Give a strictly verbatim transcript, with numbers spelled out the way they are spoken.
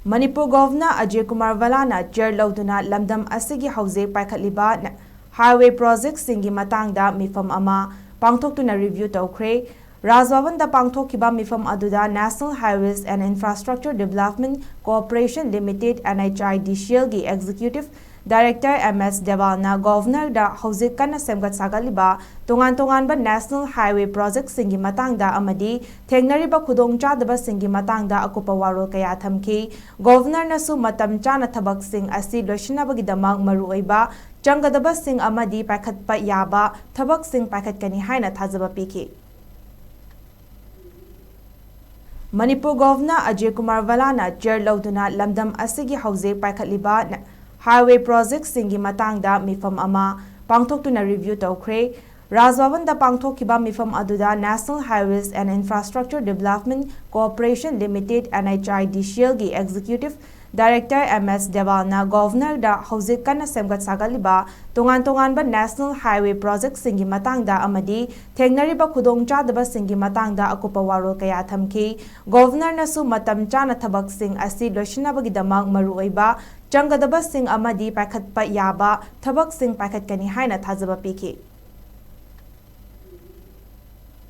Manipur governor Ajay Kumar ꯚꯜꯂꯥꯅ ꯆꯤꯌꯔ ꯂꯧꯗꯨꯅ ꯂꯝꯗꯝ ꯑꯁꯤꯒꯤ ꯍꯧꯖꯤꯛ ꯄꯥꯏꯈꯠꯂꯤꯕ ꯅ-, highway projectꯁꯤꯡꯒꯤ ꯃꯇꯥꯡꯗ ꯃꯤꯐꯝ ꯑꯃ ꯄꯥꯡꯊꯣꯛꯇꯨꯅ review ꯇꯧꯈ꯭ꯔꯦ꯫ ꯔꯥꯖ ꯚꯕꯟꯗ ꯄꯥꯡꯊꯣꯛꯈꯤꯕ ꯃꯤꯐꯝ ꯑꯗꯨꯗ National Highways and Infrastructure Development Corporation Limited, NHIDCLꯒꯤ Executive Director M S ꯗꯦꯋꯥꯜꯅ ꯒꯣꯚꯔꯅꯔꯗ ꯍꯧꯖꯤꯛ ꯀꯟꯅ ꯁꯦꯝꯒꯠ ꯁꯥꯒꯠꯂꯤꯕ ꯇꯣꯉꯥꯟ ꯇꯣꯉꯥꯟꯕ national highway projectꯁꯤꯡꯒꯤ ꯃꯇꯥꯡꯗ ꯑꯃꯗꯤ ꯊꯦꯡꯅꯔꯤꯕ ꯈꯨꯗꯣꯡꯆꯥꯗꯕꯁꯤꯡꯒꯤ ꯃꯇꯥꯡꯗ ꯑꯀꯨꯞꯄ ꯋꯥꯔꯣꯜ ꯀꯌꯥ ꯊꯝꯈꯤ꯫ ꯒꯣꯚꯔꯅꯔꯅꯁꯨ ꯃꯇꯝ ꯆꯥꯅ ꯊꯕꯛꯁꯤꯡ ꯑꯁꯤ ꯂꯣꯏꯁꯤꯟꯅꯕꯒꯤꯗꯃꯛ ꯃꯔꯨꯑꯣꯏꯕ ꯆꯪꯒꯗꯕꯁꯤꯡ ꯑꯃꯗꯤ ꯄꯥꯏꯈꯠꯄ ꯌꯥꯕ ꯊꯕꯛꯁꯤꯡ ꯄꯥꯏꯈꯠꯀꯅꯤ ꯍꯥꯏꯅ ꯊꯥꯖꯕ ꯄꯤꯈꯤ꯫ ꯃꯅꯤꯄꯨꯔ ꯒꯣꯚꯔꯅꯔ ꯑꯖꯌ ꯀꯨꯃꯥꯔ ꯚꯜꯂꯥꯅ ꯆꯤꯌꯔ ꯂꯧꯗꯨꯅ ꯂꯝꯗꯝ ꯑꯁꯤꯒꯤ ꯍꯧꯖꯤꯛ ꯄꯥꯏꯈꯠꯂꯤꯕ ꯅ-, highway projectꯁꯤꯡꯒꯤ ꯃꯇꯥꯡꯗ ꯃꯤꯐꯝ ꯑꯃ ꯄꯥꯡꯊꯣꯛꯇꯨꯅ review ꯇꯧꯈ꯭ꯔꯦ꯫ ꯔꯥꯖ ꯚꯕꯟꯗ ꯄꯥꯡꯊꯣꯛꯈꯤꯕ ꯃꯤꯐꯝ ꯑꯗꯨꯗ National Highways and Infrastructure Development Corporation Limited, NHIDCLꯒꯤ Executive Director M S ꯗꯦꯋꯥꯜꯅ ꯒꯣꯚꯔꯅꯔꯗ ꯍꯧꯖꯤꯛ ꯀꯟꯅ ꯁꯦꯝꯒꯠ ꯁꯥꯒꯠꯂꯤꯕ ꯇꯣꯉꯥꯟ ꯇꯣꯉꯥꯟꯕ national highway projectꯁꯤꯡꯒꯤ ꯃꯇꯥꯡꯗ ꯑꯃꯗꯤ ꯊꯦꯡꯅꯔꯤꯕ ꯈꯨꯗꯣꯡꯆꯥꯗꯕꯁꯤꯡꯒꯤ ꯃꯇꯥꯡꯗ ꯑꯀꯨꯞꯄ ꯋꯥꯔꯣꯜ ꯀꯌꯥ ꯊꯝꯈꯤ꯫ ꯒꯣꯚꯔꯅꯔꯅꯁꯨ ꯃꯇꯝ ꯆꯥꯅ ꯊꯕꯛꯁꯤꯡ ꯑꯁꯤ ꯂꯣꯏꯁꯤꯟꯅꯕꯒꯤꯗꯃꯛ ꯃꯔꯨꯑꯣꯏꯕ ꯆꯪꯒꯗꯕꯁꯤꯡ ꯑꯃꯗꯤ ꯄꯥꯏꯈꯠꯄ ꯌꯥꯕ ꯊꯕꯛꯁꯤꯡ ꯄꯥꯏꯈꯠꯀꯅꯤ ꯍꯥꯏꯅ ꯊꯥꯖꯕ ꯄꯤꯈꯤ꯫